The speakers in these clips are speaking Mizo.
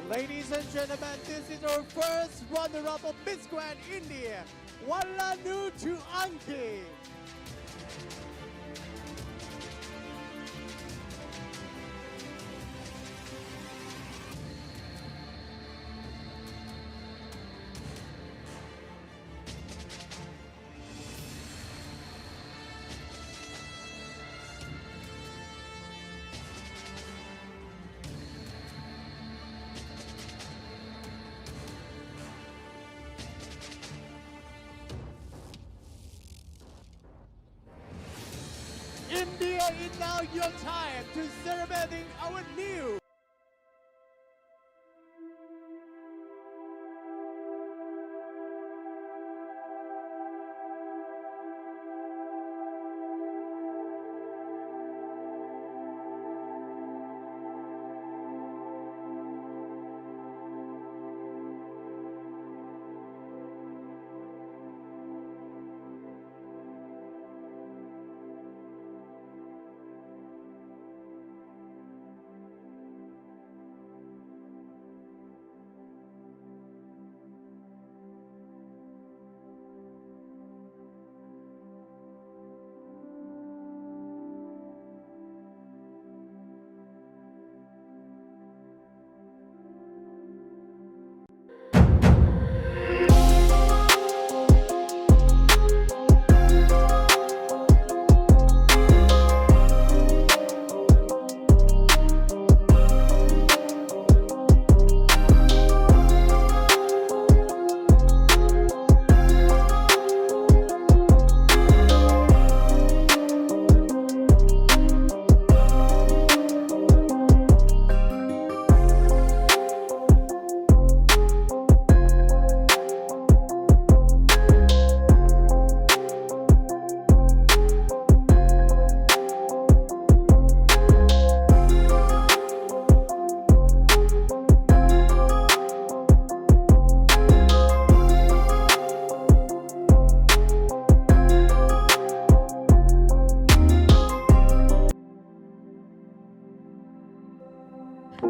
Ladies and gentlemen, this is our first runner-up of Miss Grand India, Walanu Anki. India is now your time to celebrating our new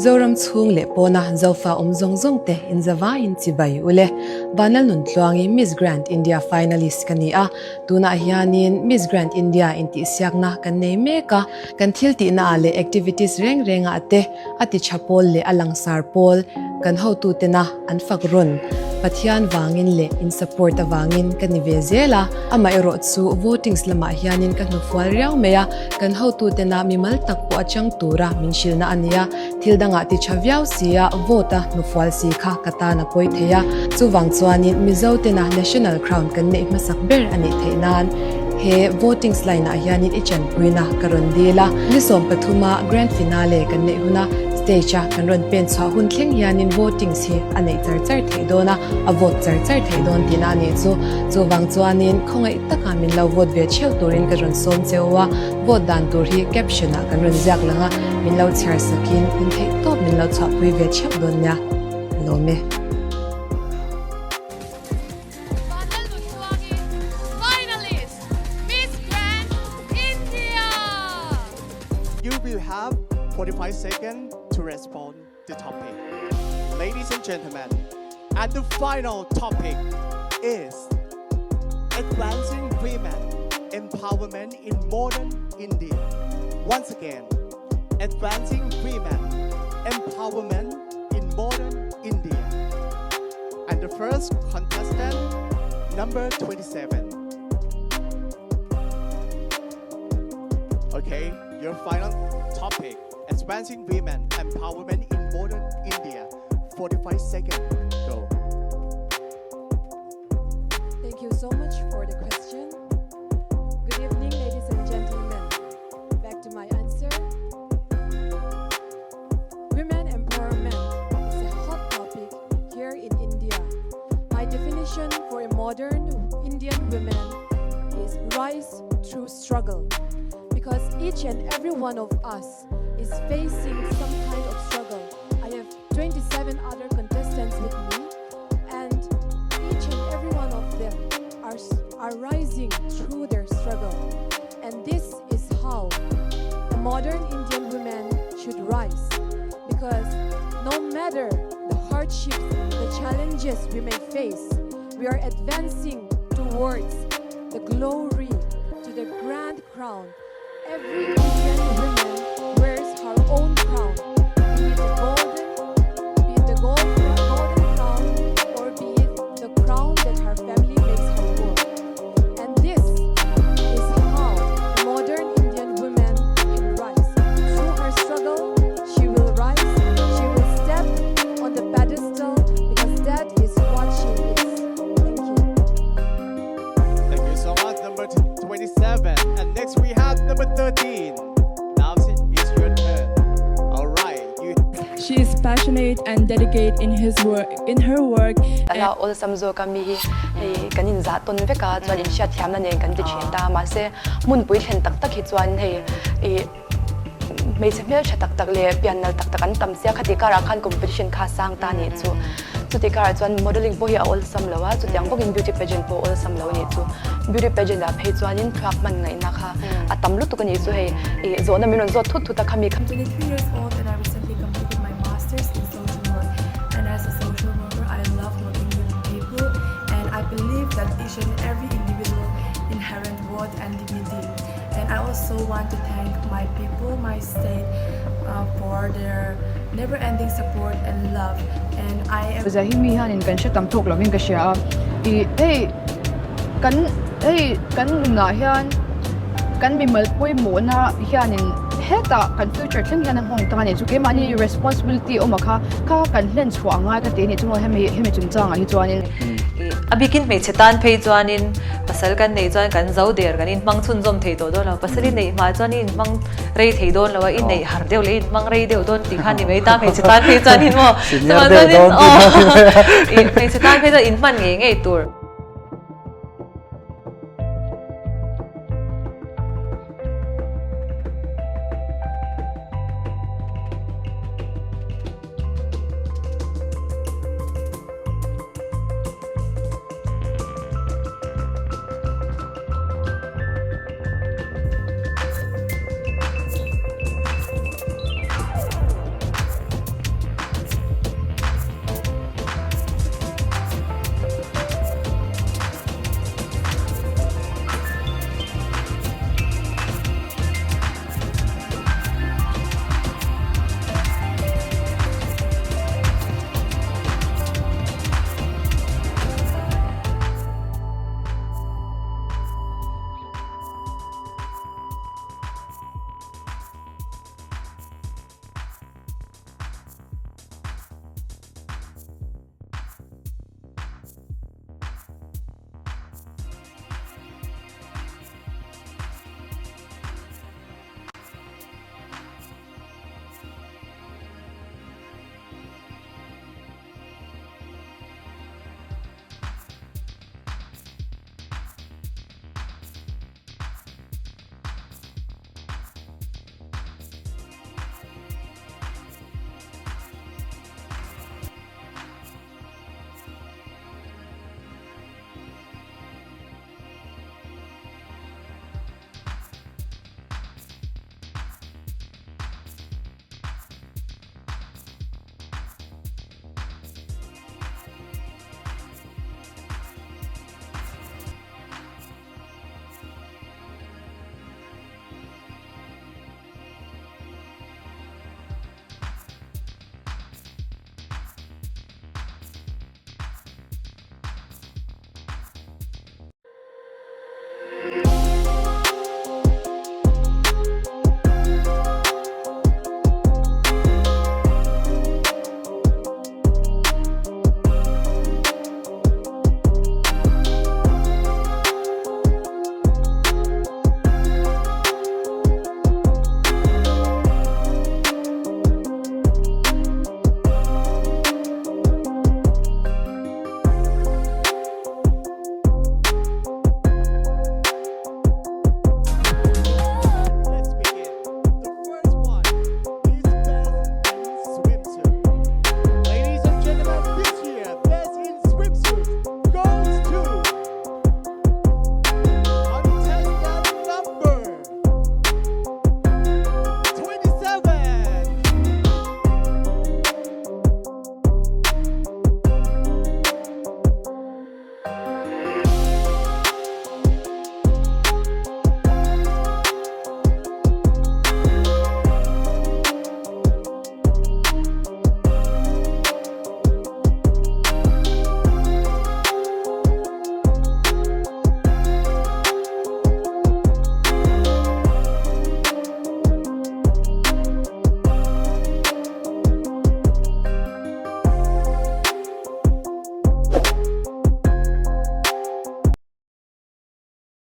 Zoram chhung leh pawna Zofa awm zawng zawng te inzavaiin chibai ule. Vanlal Nuntluangi Miss Grand India finalist ka ni a, tunah hianin Miss Grand India intihsiakna kan nei mek a, kan thil tihna ah leh activities reng rengah te a ti tha pawl leh a langsar pawl kan hotutena an fak rawn Pathian vangin leh in support avangin ka ni ve zel a, amaherawh chu votings lamah hianin ka hnufual riau mai a, kan hotutena mimal tak pawh a chang tura min hrilhna a ni a, thil dangah ti tha viau sia vote a hnufual si kha ka tan a pawi thei a, chuvang chuanin Mizo tena National Crown kan neih hmasak ber a nih theih nan he votings line ah hianin i chanpuina ka rawn dil a, ni sawmpathuma Grand Finale kan neih huna stage a kan rawn pen chhuah hun thleng hianin votings hi a neih char char theih dawn a, a vote char char theih dawn tihna a nih chu. Chuvang chuanin khawngaih taka min lo vote ve theuh turin ka rawn sawm cheu a, vote dan tur hi caption ah kan rawn ziak lang a, min lo chhiar sakin in theih tawp min lo chhuahpui ve theuh dawn nia. Ka lawm e. Vanlalnunpuangi, Finalist, Miss Grand India! You will have 45 seconds to respond the topic. Ladies and gentlemen, and the final topic is advancing women empowerment in modern India. Once again, advancing women empowerment in modern India. And the first contestant, number 27. Okay, your final topic, advancing women empowerment in modern India. 45 seconds, go. Thank you so much for the question. Good evening, ladies and gentlemen. Back to my answer. Women empowerment is a hot topic here in India. My definition for a modern Indian woman is rise through struggle. Because each and every one of us is facing some kind of struggle. I have 27 other contestants with me, and each and every one of them are, are rising through their struggle. And this is how a modern Indian woman should rise. Because no matter hardships, the challenges we may face, we are advancing towards the glory, to the grand crown. Every Indian woman wears her own crown, be it golden, be it the gold, golden crown, or be it the crown that her family makes her wear. And this is how a modern Indian woman can rise. Through her struggle, she will rise, she will step on the pedestal because that is what she is. Thank you. Thank you so much, number 27. And next we have number 13. Now it's your turn. All right, you She is passionate and dedicated in his work in her work. Ala awlsam zawk a mi hi hei kan in zah tawn vek a chuan in hriat thiamna nen kan ti thin ta mahse hmunpui thlen tak tak hi chuan hei ih hmeichhe hmeltha tak tak leh pian nal tak tak an tam sia khati karah khan competition kha sang ta nih chu chuti karah chuan modelling pawh hi a awlsam lo a chutiang bawkin beauty pageant pawh awlsam lo nih chu beauty pageant ah phei chuanin thluak hman ngaihna kha a tam lutuk a nih chu hei ih zawhna min rawn zawt thut thut a khami I'm 23 years old and I recently completed my master's in social work. And as a social worker, I love working with people and I believe that each and every individual inherent worth and dignity. And I also want to thank my people, my state, for their never-ending support and love. And I am Zia hi mi hianin kan hre tam thawk lovin ka hria a, ih hei kan hei kan nunah hian kan mimal pawimawhna hianin hetah kan future thleng hian a nghawng ta a ni chu keimahni responsibility awm a kha kha kan hlen chhuah a ngai ka ti a ni chuan hemi hemi chungchangah hi chuanin. A bikin hmeichhe tan phei chuanin pasal kan neih chuan kan zo der kan inhmang chhunzawm thei tawh dawn lo, pasal i neih hma chuan i inhmang rei thei dawn lo a, i neih har deuh leh i inhmang rei deuh dawn tih kha ni mai ta hmeichhe tan phei chuanin maw Senior deuh dawn tih kha ni mai a. Hmeichhe tan phei chuan inhman ngei ngei tur.